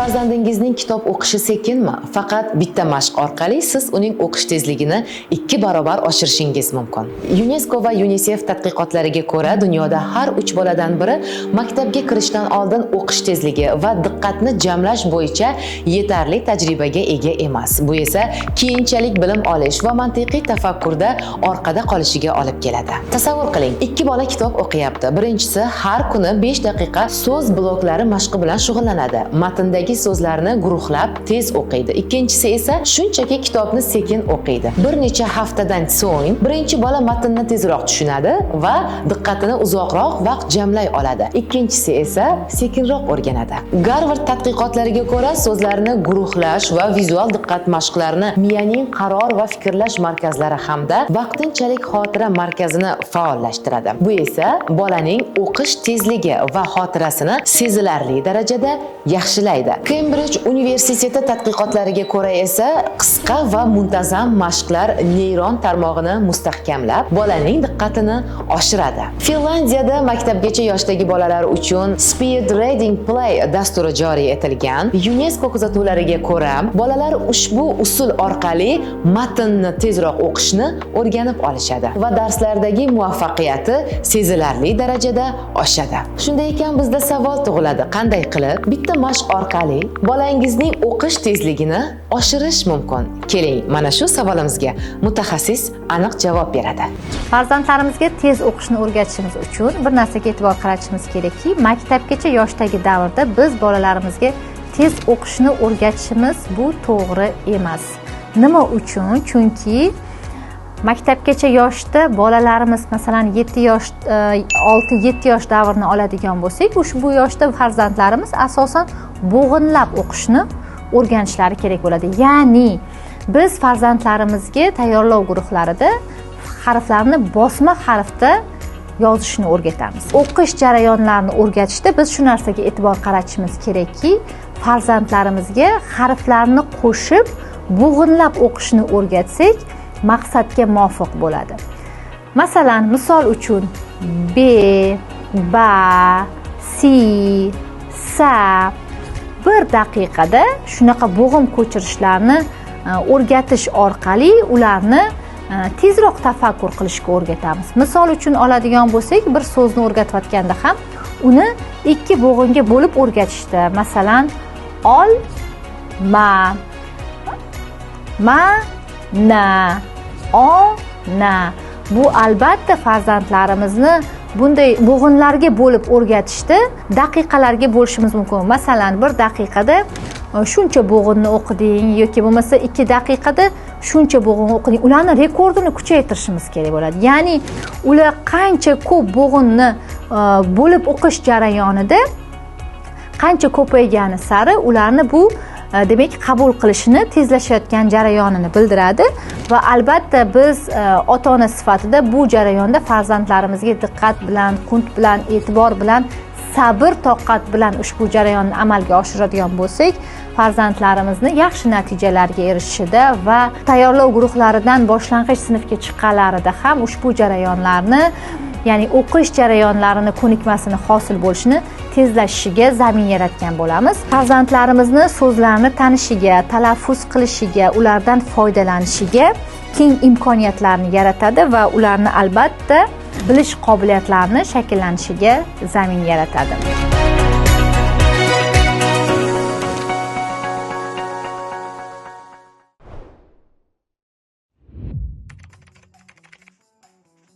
Farzandingizning kitob o'qishi sekinmi? Faqat bitta mashq orqali siz uning o'qish tezligini 2 barobar oshirishingiz mumkin. UNESCO va UNICEF tadqiqotlariga ko'ra, dunyoda har uch boladan biri maktabga kirishdan oldin o'qish tezligi va diqqatni jamlash bo'yicha yetarli tajribaga ega emas. Bu esa keyinchalik bilim olish va mantiqiy tafakkurda orqada qolishiga olib keladi. Tasavvur qiling, ikki bola kitob o'qiyapti. Birinchisi har kuni 5 daqiqa so'z bloklari mashqi bilan shug'ullanadi. Matndagi so'zlarni guruhlab tez o'qiydi. Ikkinchisi esa shunchaki kitobni sekin o'qiydi. Bir necha haftadan so'ng birinchi bola matnni tezroq tushunadi va diqqatini uzoqroq vaqt jamlay oladi. Ikkinchisi esa sekinroq o'rganadi. Garvard tadqiqotlariga ko'ra, so'zlarni guruhlash va vizual diqqat mashqlarini miyaning qaror va fikrlash markazlari hamda vaqtinchalik xotira markazini faollashtiradi. Bu esa bolaning o'qish tezligi va xotirasini sezilarli darajada yaxshilaydi. Cambridge universiteti tadqiqotlariga ko'ra esa qisqa va muntazam mashqlar neyron tarmog'ini mustahkamlab, bolaning diqqatini oshiradi. Finlandiyada maktabgacha yoshdagi bolalar uchun Speed Reading Play dasturi joriy etilgan. UNESCO kuzatuvlariga ko'ra, bolalar ushbu usul orqali matnni tezroq o'qishni o'rganib olishadi va darslardagi muvaffaqiyati sezilarli darajada oshadi. Shunday ekan, bizda savol tug'iladi: qanday qilib bitta mashq orqali bolangizning o'qish tezligini oshirish mumkin? Keling, mana shu savolimizga mutaxassis aniq javob beradi. Farzandlarimizga tez o'qishni o'rgatishimiz uchun bir narsaga e'tibor qaratishimiz kerakki, maktabgacha yoshdagi davrda biz bolalarimizga tez o'qishni o'rgatishimiz bu to'g'ri emas. Nima uchun? Chunki maktabgacha yoshda bolalarimiz, masalan, 7 yosh, 6-7 yosh davrini oladigan bo'lsak, ushbu yoshda farzandlarimiz asosan bo'g'inlab o'qishni o'rganishlari kerak bo'ladi. Ya'ni biz farzandlarimizga tayyorlov guruhlarida harflarni bosma harfda yozishni o'rgatamiz. O'qish jarayonlarini o'rgatishda biz shu narsaga e'tibor qaratishimiz kerakki, farzandlarimizga harflarni qo'shib, bo'g'inlab o'qishni o'rgatsak, maqsadga muvofiq bo'ladi. Masalan, misol uchun, b, ba, si, sa, bir daqiqada shunaqa bo'g'im ko'chirishlarni o'rgatish orqali ularni tezroq tafakkur qilishga o'rgatamiz. Misol uchun oladigan bo'lsak, bir so'zni o'rgatayotganda ham uni ikki bo'g'inga bo'lib o'rgatishdi. Masalan, ol, ma, ma, na, o, na. Bu albatta farzandlarimizni bunday bo'g'inlarga bo'lib o'rgatishda daqiqalarga bo'lishimiz mumkin. Masalan, bir daqiqada shuncha bo'g'inni o'qiding yoki bo'lmasa 2 daqiqada shuncha bo'g'in o'qiding, ularni rekordini kuchaytirishimiz kerak bo'ladi. Ya'ni ular qancha ko'p bo'g'inni bo'lib o'qish jarayonida qancha ko'paygani sari ularni bu demak, qabul qilishini tezlashayotgan jarayonini bildiradi. Va albatta biz ota ona sifatida bu jarayonda farzandlarimizga diqqat bilan, qunt bilan, e'tibor bilan, sabr toqat bilan ushbu jarayonni amalga oshiradigan bo'lsak, farzandlarimizni yaxshi natijalarga erishishida va tayyorlov guruhlaridan boshlang'ich sinfga chiqqanlarida ham ushbu jarayonlarni, ya'ni o'qish jarayonlarini ko'nikmasini hosil bo'lishini tezlashishiga zamin yaratgan bo'lamiz. Farzandlarimizni so'zlarni tanishiga, talaffuz qilishiga, ulardan foydalanishiga keng imkoniyatlarni yaratadi va ularni albatta bilish qobiliyatlarini shakllanishiga zamin yaratadi.